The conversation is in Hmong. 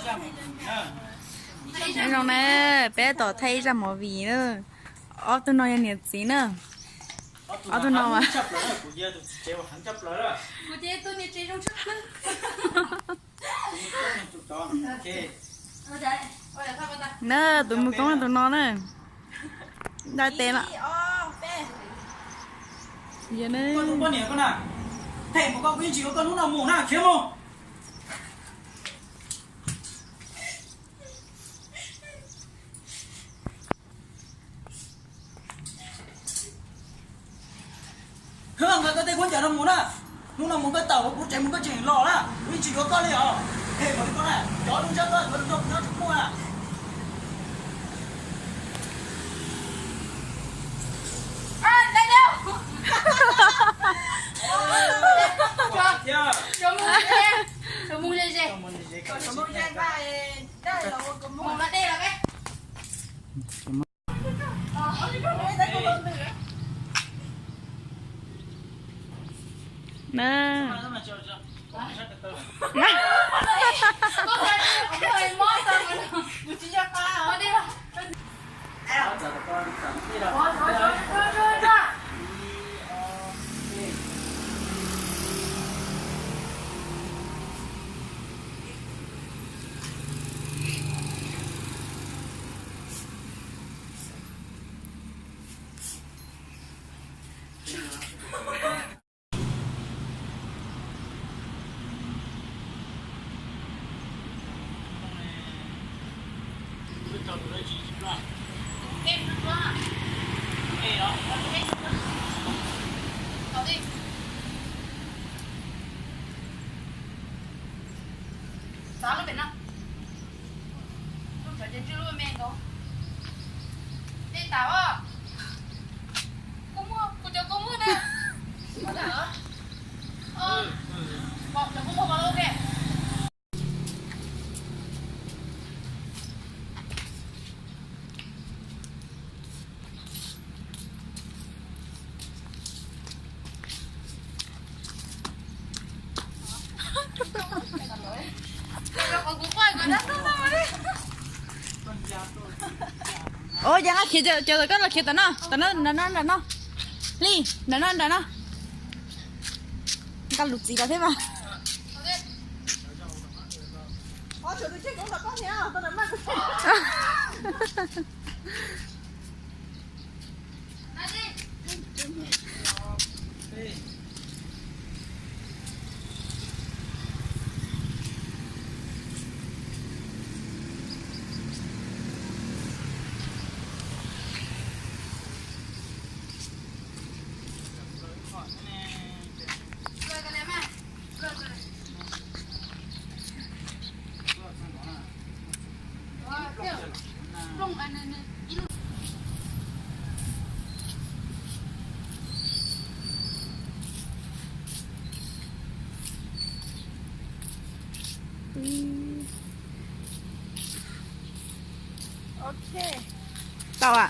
Nyob zoo na, peb tab tom thaij ib zaj movie na. Ob tug no yog niam txiv na. Ob tug no mas na, tus mus koob tus no na. Ntaus tes los. Yog na. Poj niam, koj na, them mus koj ib ntsis yuav koj hnub no mus na, khiav mus. Hwb, nqa koj tej khaub ncaws no mus na. Hnub no mus koj tawm hauv kuv tsev mus koj tseem los na, kuv yeej tsis yuav koj li os. Them mus li koj na, cov zoo siab koj yuav los nrog kuv nyob tsis muaj na. Na. Xav lub pem no. Lub tsov ces ntswj lub me nkaus. Tej tas os. Koj muag, kuv cov koj muag na. Pom cov koj muag pom lub ke. Ua cas nqa khiav cov, koj los khiav tom no, tom no, nram no, nram no. Li, nram no, nram no. Nqa lus txiv los thiab mas. Tau am.